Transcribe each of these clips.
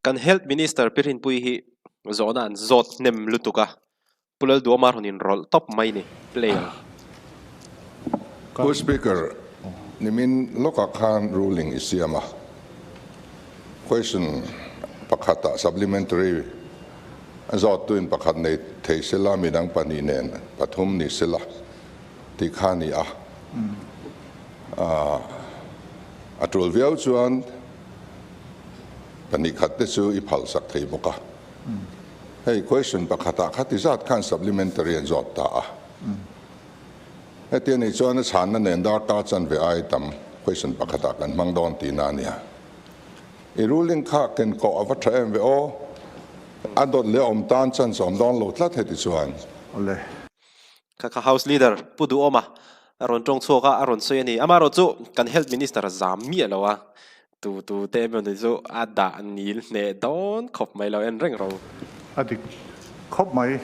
Kan Health Minister Pi Rinpuii hi zawhna an zawt hnem lutuk a, Pu Lalduama rawn inrawlh tawp mai ni. Play ang. Pu Speaker, nimin lawkah khan ruling i siam a, question pakhatah supplementary a zawttuin pakhat nei thei sela midang pahnih nen pathum ni sela tih kha a ni a. A tul viau chuan pahnih khat te chu i phal sak thei bawk a. Hei question pakhatah kha ti zat khan supplementary an zawt ta a. Heti a nih chuan a chhanna nen darkar chanve ai tam question pakhatah kan hmang dawn tihna a nia. I ruling kha ken kawh a va tha em ve aw. A dawt leh a awm tan chance a awm dawn lo tlat heti chuan. Awle. Kha kha House Leader Pu Duhawma a rawn tawng chhuak a, a rawn sawi a ni. Amaherawhchu kan Health Minister a zam miah lo a, tu tu te emaw ni chu a dah nil hneh dawn khawp mai lo en reng ro. A dik khawp mai.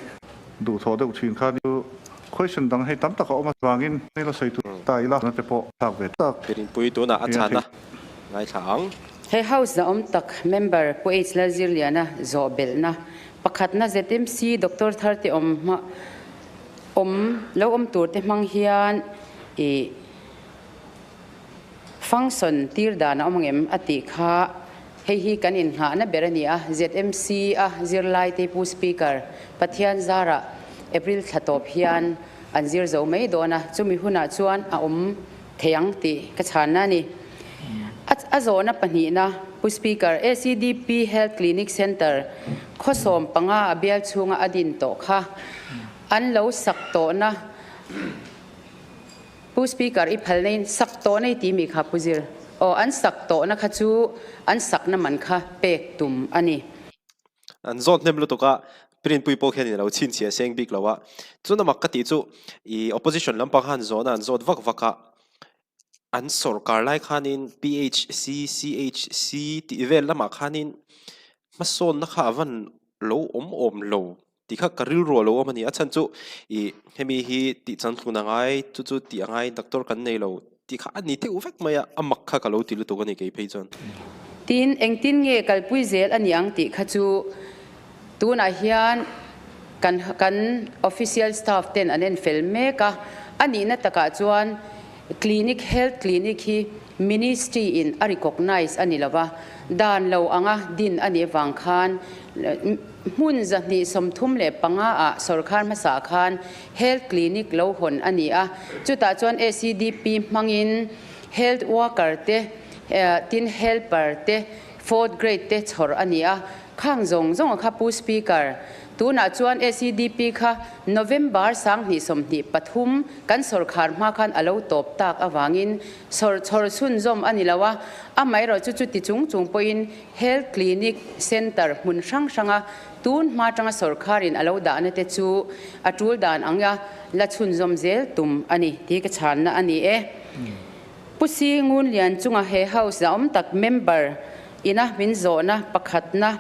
Duhthawh deuh thin kha chu question dang hei tam tak a awm avangin hei la sawi tur ta ila na te pawh thlak ve tak. Pirinpui tunah a chhan a ngaithla ang. He House na awm tak member Pu H Lalzirliana zawh belhna Pakhatna ZMC doctor thar te awm hma awm lo awm tur te hmang hian ih function tir dan a awm angem a tih kha hei hi kan inngahna ber a ni a, ZMC a zirlai te Pu Speaker Pathian zarah April thla tawp hian an zir zo mai dawn a, chumi hunah chuan a awm thei ang tih ka chhanna a ni. A zawhna pahnihna, Pu Speaker, ACDP Health Clinic Centre khawsawm panga a bial chhunga a din tawh kha an lo sak tawhna, Pu Speaker, i phal neiin sak tawh nei tih mi kha Pu Zir, aw an sak tawhna kha chu an sakna man kha pek tum a ni. An zawt hnem lutuk a, Prinpui pawh khian in lo chhinchhiah seng bik lo a. Chuna mak ka tih chu i opposition lampang khan zawhna an zawt vak vak a, an sawrkar lai khanin PHC, CHC tih vel lamah khanin hmasawnna kha a van lo awm awm lo tih kha ka rilru a lo awm a ni. A chhan chu i hemi hi tih changtlun a ngai, chu chu tih a ngai, doctor kan nei lo tih kha a ni deuh vek mai a, a mak kha ka lo ti lutuk a ni kei phei chuan. Tin, engtin nge kalpui zel a ni ang tih kha chu tunah hian kan kan official staff ten an en fel mek a, a nihna takah chuan clinic health clinic hi ministry in a recognise a ni lo va, dan lo anga din a nih avang khan hmun 235 ah sawrkhar hmasa khan Health Clinic lo hawn a ni a, chutah chuan ACDP hmangin Health Worker te, tin Helper te, Fourth Grade te chhawr a ni a. Khang zawng zawng a kha Pu Speaker, tunah chuan ACDP kha November 2023 kan sawrkhar hma khan a lo tawp tak avangin sawr chhawr chhunzawm a ni lo a, amaherawhchu chuti chung chung pawhin Health Clinic Centre hmun hrang hranga Tun hma atanga sawrkharin a lo dahna te chu a tul dan anga la chhunzawm zel tum a ni tih ka chhanna a ni e. Pu Si Ngun Lian chunga he House a awm tak member ina min zawhna pakhatna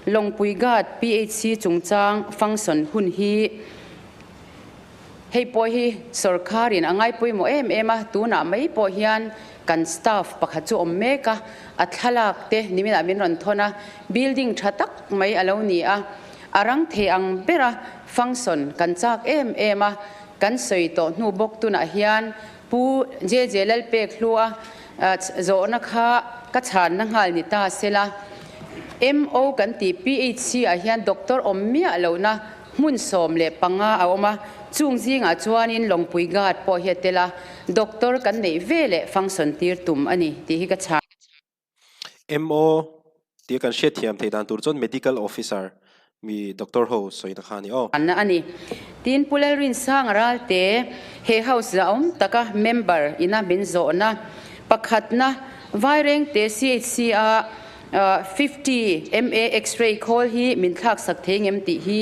Lawngpui Ghat PHC chungchang function hun hi Hei pawh hi sawrkharin a ngaipawimawh em em a, tunah mai pawh hian kan staff pakhat chu awm mek a, a thlalak te niminah min rawn thawn a, building tha tak mai a lo ni a, a rang thei ang bera function kan chak em em a, kan sawi tawh hnu bawk tunah hian Pu JJ Lalpekhlua zawhna kha ka chhanna nghal ni ta sela, MO kan tih PHC ah hian doctor awm miah lohna Hmun 15 a awm a, chung zingah chuanin Lawngpui Guard pawh hi a tel a, doctor kan neih ve leh function tir tum a ni tih hi ka chhan. MO tia kan hriatthiam theih dan tur chuan Medical Officer mi doctor ho sawina kha a ni aw. Anna a ni. Tin, Pu Lalrinsanga Ralte he House la awm taka member ina min zawhna pakhatna Vairengte CHC a 50 MA X-ray khawl hi min thlak sak thei ngem tih hi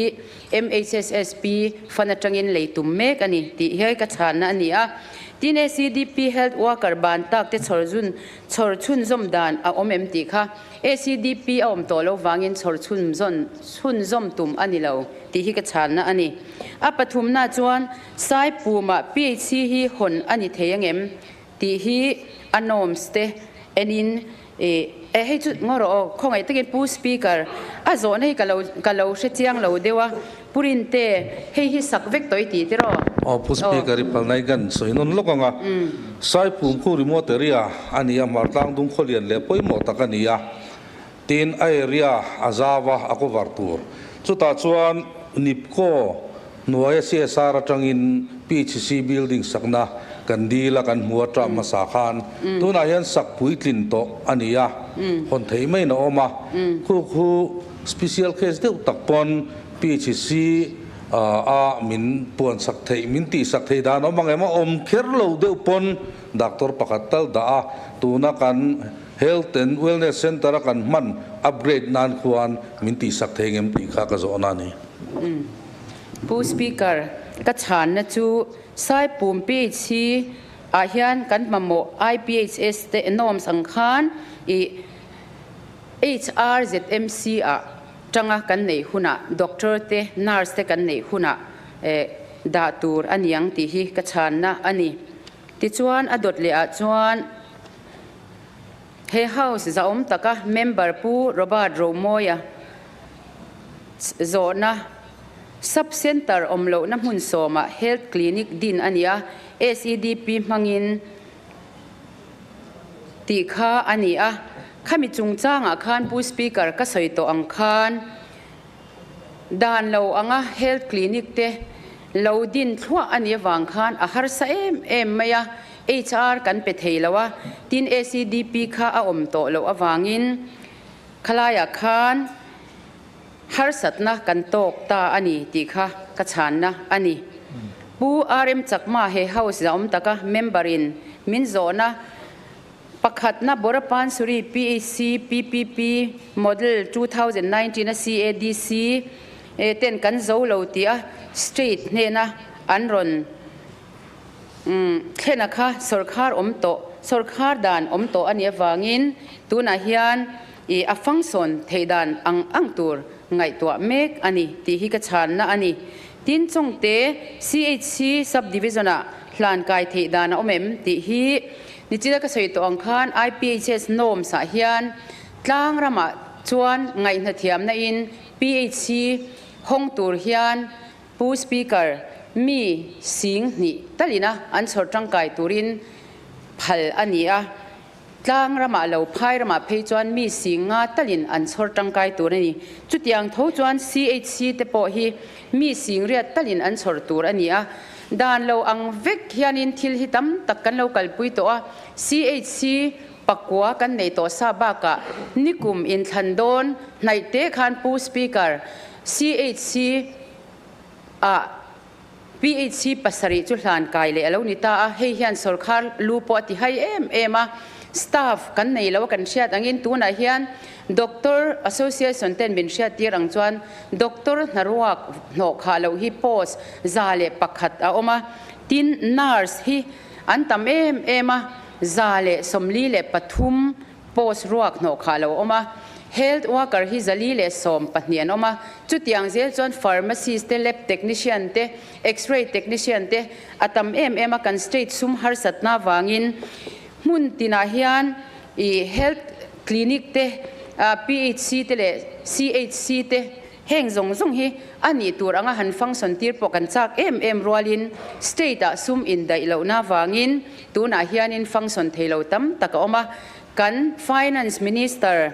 MHSSP fund atangin lei tum mek a ni tih hi ka chhanna a ni a. Tin, ACDP Health Worker ban tak te chhawr zun chhawr chhunzawm dan a awm em tih kha ACDP a awm tawh lo vangin chhawr chhunzawn chhunzawm tum a ni lo tih hi ka chhanna a ni. A pathumna chuan Saipumah PHC hi hawn a ni thei angem tih hi a norms te enin. E hei chu ngaw rawh aw, khawngaih takin Pu Speaker, a zawhna hi ka lo ka lo hre chiang lo deuh a, Pu Rinte, hei hi sak vek tawh i tih tiraw? Aw Pu Speaker, i phalna i kan sawi nawn lawk ang a, Saipum khu remote area a ni a, Hmartlang dung khawlian leh pawimawh tak a ni a, tin a area a zau a, a cover tur. Chutah chuan NIPCO hnuaia CSR atangin PHC building sakna kan dil a, kan hmu a tah hmasa khan tunah hian sak puitlin tawh a ni a, hawn theih maiin a awm a, khu khu special case deuh tak pawn PHC a min puan sak theih, min tih sak theih dan awm ang em a, awm kher lo deuh pawn doctor pakhat tal dah a, tuna kan Health and Wellness Centre a kan hman upgrade nan khuan min tih sak thei ngem tih kha ka zawhna a ni. Pu Speaker, ka chhanna chu Saipum PHC ah hian kan mamawh IPHS te norms ang khan i HRZMC ah tanga kan neih hunah doctor te nurse te kan neih hunah dah tur a niang tih hi ka chhanna a ni. Tichuan a dawt leh ah chuan He House zahawm taka member Pu Robert Romawia zawhna Sub Centre awm lohna hmun sawmah Health Clinic din a ni a, SEDP hmangin tih kha a ni a. Khami chungchangah khan Pu Speaker ka sawi tawh ang khan dan lo anga Health Clinic te lo din thluah a nih avang khan a harsa em em mai a, HR kan pe thei lo a, tin ACDP kha a awm tawh loh avangin khalaiah khan harsatna kan tawk ta a ni tih kha ka chhanna a ni. Pu RM Chakma he House zahawm taka member in min zawhna pakhatna Borapansuri PHC PPP Model 2019 a CADC ten kan zo lo tih a state hnena an rawn Thlena kha sawrkhar awm tawh, sawrkhar dan awm tawh a nih avangin tunah hian i a function theih dan ang ang tur ngaihtuah mek a ni tih hi ka chhanna a ni. Tin Chawngte CHC Sub-Division-ah hlan kai theih dan a awm em tih hi nichina ka sawi tawh ang khan IPHS norms ah hian tlang ramah chuan ngaihhnathiamna in PHC hawng tur hian Pu Speaker, mi sing hnih talina an chhawr tangkai turin phal a ni a, tlang ramah lo phai ramah phei chuan mi sing nga talin an chhawr tangkai tur a ni. Chutiang tho chuan CHC te pawh hi mi sing riat talin an chhawr tur a ni a. Dan lo ang vek hianin thil hi tam tak kan lo kalpui tawh a, CHC pakua kan nei tawh sa bakah nikum inthlan dawn hnaih te khan Pu Speaker, CHC ah PHC pasarih chu hlan kai leh a lo ni ta a, hei hian sawrkhar lu pawh a ti hai em em a, staff kan nei lo a kan hriat angin tunah hian Doctor Association ten min hriat tir ang chuan Doctor hnaruak hnawh khah loh hi post 101 a awm a, tin nurse hi an tam em em a, 143 Post ruak hnawh khah lo awm a, Health worker hi 412 an awm a, chutiang zel chuan pharmacist te, lab technician te, x-ray technician te a tam em em a, kan state sum harsatna avangin hmun tinah hian ih health clinic te, PHC te leh CHC te heng zawng zawng hi a nih tur anga han function tir pawh kan chak em em rualin state ah sum indaih lohna avangin Tunah hianin function thei lo tam tak a awm a, kan Finance Minister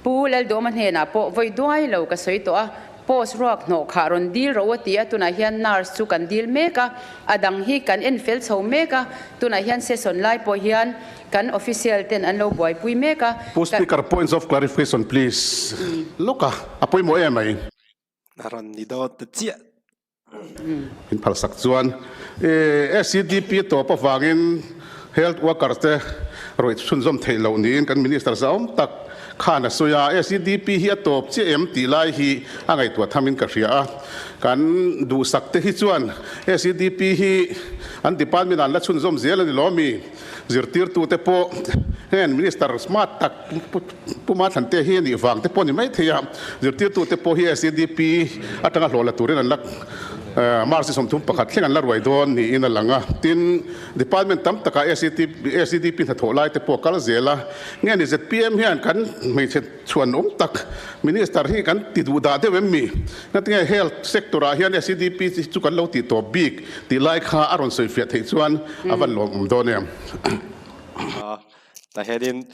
Pu Laldawma hnenah pawh vawi duai lo ka sawi tawh a, post ruak hnawh khah rawn dil rawh u a ti a, tunah hian nurse chu kan dil mek a, a dang hi kan en fel chho mek a, tunah hian session lai pawh hian kan official ten an lo buaipui mek a. Pu Speaker, points of clarification please. Lawk a, a pawimawh em mai. A rawn ni dawn ta chiah. In phalsak chuan SEDP tawp avangin health worker te rawih chhunzawm theih loh niin kan Minister zahawm tak khan a sawi a. SEDP hi a tawp chiah em tih lai hi a ngaihtuah thamin ka hria a. Kan duhsak te hi chuan SEDP hi an department ah an la chhunzawm zel a ni lawm mi? Zirtirtute pawh heng Minister smart tak Pu Mathante hi a nih vang te pawh a ni mai thei a, zirtirtute pawh hi SEDP atanga hlawh la turin an la March 31 thleng an la ruai dawn niin a lang a. Tin, department tam takah SEDP hnathawh lai te pawh a kal zel a. Nge ni zpm hian kan hmeichhe chhuan awm tak Minister hi kan ti duh dah deuh em mi? Ngatinge health sector ah hian SEDP chu kan lo tih tawp bik tih lai kha a rawn sawifiah theih chuan a van lawmawm dawn em? Tah hianin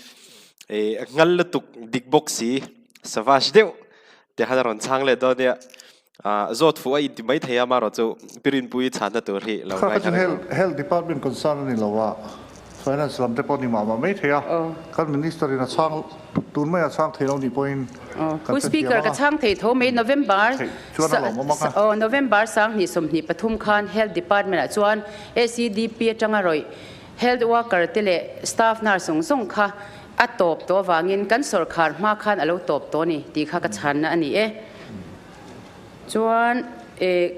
ngal lutuk dik bawk si savage deuh te khan a rawn chhang leh dawn nia. Zawt fuh a inti mai thei a marawh chu Pi Rinpuii chhanna tur hi lo Kha chu Health Department concern a ni lo a, Finance lam te pawh ni mah mah mai thei a, kan Minister in a chhang tun mai a chhang thei lo nih pawhin kan hrethiam a. Speaker ka chhang thei tho mai November November 2023 khan Health Department ah chuan SEDP atanga rawih Health Worker te leh Staff Nurse zawng zawng kha a tawp tawh avangin kan sawrkhar hma khan a lo tawp tawh a ni tih kha ka chhanna a ni e. Chuan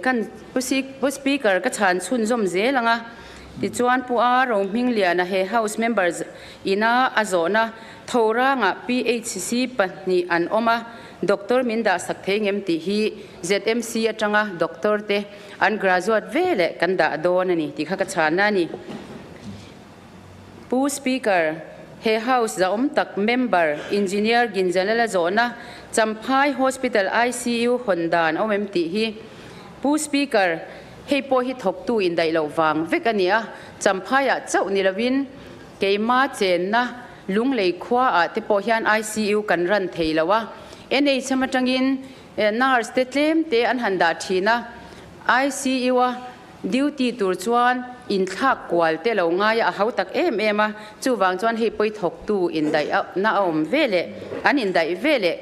kan Pu Speaker ka chhan chhunzawm zel ang a, tichuan Pu A Rohmingliana he House member ina a zawhna Thorangah PHC pahnih an awm a, Doctor min dah sak thei ngem tih hi ZMC atanga Doctor te an graduate ve leh kan dah dawn a ni tih kha ka chhanna a ni. Pu Speaker, he House zahawm tak member Engineer Ginjalala zawhna Champhai Hospital ICU hawn dan awm em tih hi Pu Speaker, hei pawh hi thawktu indaih loh vang vek a ni a, Champhaiah chauh ni lovin keima chenna Lunglei khuaah te pawh hian ICU kan ran thei lo a, NHM atangin nurse te tlem te an han dah thin a, ICU a Duty tur chuan inthlak kual te lo ngai a hau tak em em a, chuvang chuan hei pawi thawktu indaih na a awm ve leh an indaih ve leh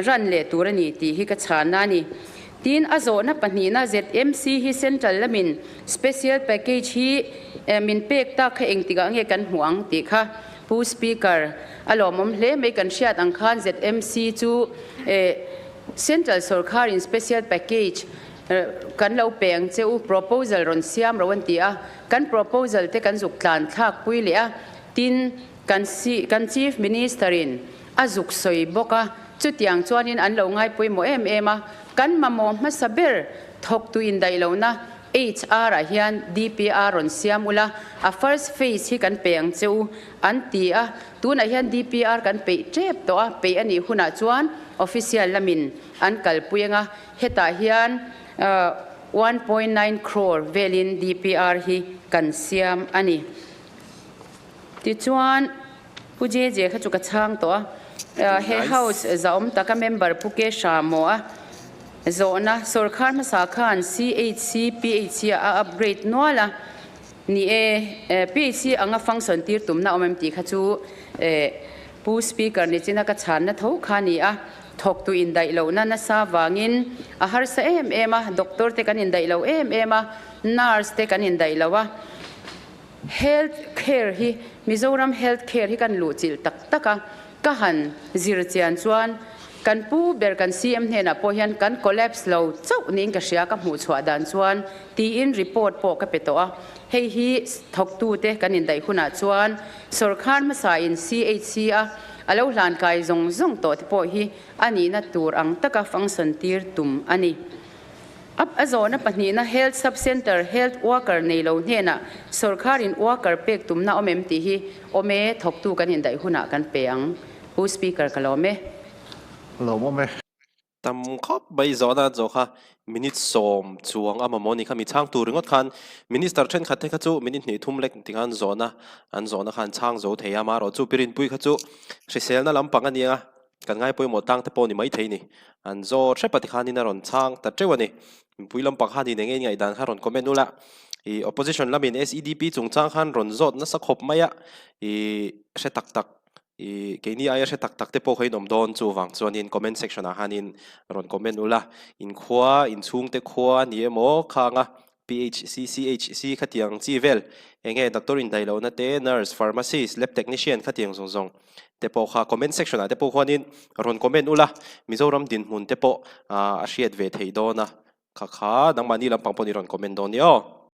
ran leh tur a ni tih hi ka chhanna a ni. Tin, a zawhna pahnihna ZMC hi Central lamin Special Package hi min pek tak kha engtikah nge kan hmuh ang tih kha Pu Speaker a lawmawm hle mai kan hriat ang khan ZMC chu Central sawrkharin Special Package Kan lo pe ang che u, proposal rawn siam ro an ti a, kan proposal te kan zuk tlan thlak pui leh a, tin, kan kan Chief Minister in a zuk sawi bawk a, chutiang chuanin an lo ngai pawimawh em em a, kan mamawh hmasa ber thawktu indaih lohna HR ah hian DPR rawn siam ula, a first phase hi kan pe ang che u an ti a, tunah hian DPR kan peih tep tawh a, peih a nih hunah chuan official lamin an kalpui ang a. Hetah hian 1.9 crore velin DPR hi kan siam a ni. Tichuan, Pu JJ kha chu ka chhang tawh a, he House zahawm taka member Pu Ke Hra maw a zawhna sawrkhar hmasa khan CHC, PHC ah a upgrade nual a, ni e, PHC anga function tir tumna awm em tih kha chu Pu Speaker nichina ka chhanna tho kha a ni a. Thawktu indaih lohna nasa vangin a harsa em em a, doctor te kan indaih lo em em a, nurse te kan indaih lo a. Health care hi, Mizoram health care hi kan luhchilh tak tak a, ka han zir chian chuan kan pu ber kan CM hnenah pawh hian kan collapse lo chauh niin ka hria ka hmuh chhuah dan chuan tiin report pawh ka pe tawh a. Hei hi thawktute kan indaih hunah chuan sawrkhar hmasain CHC a A lo hlan kai zawng zawng tawh te pawh hi a nihna tur ang taka function tir tum a ni. Up a zawhna pahnihna Health Sub Centre Health Worker nei lo hnenah sawrkharin worker pek tumna awm em tih hi awm e, thawktu kan indaih hunah kan pe ang. Pu Speaker ka lawm e. Lawm awm e. Tam khawp mai zawhna an zawh kha minute 10 chuang a mamawh a ni kha mi chhang tur ringawt khan minister thenkhat te kha chu minute hnih thum lek ti khan zawhna an zawhna khan chhang zo thei a amaherawh chu Pirinpui kha chu hriselna lampang a nia kan ngai pawimawh tang te pawh ni mai thei ni an zawh hrep a tikhanin a rawn chhang ta teuh a ni mipui lampang khan in eng nge ngaihdan kha rawn comment ula ih opposition lamin SEDP chungchang khan rawn zawt nasa khawp mai a ih hre tak tak I keini aia hre tak tak te pawh kha in awm dawn chuvang chuanin comment section ah hianin rawn comment ula in khua in chhungte khua a ni emaw khanga PHC CHC khatiang chi vel enge doctor in daih lohna te nurse pharmacist lab technician khatiang zawng zawng te pawh kha comment section ah te pawh khuanin rawn comment ula Mizoram dinhmun te pawh a hriat ve theih dawn a kha kha nangmahni lampang pawh ni rawn comment dawn nia aw.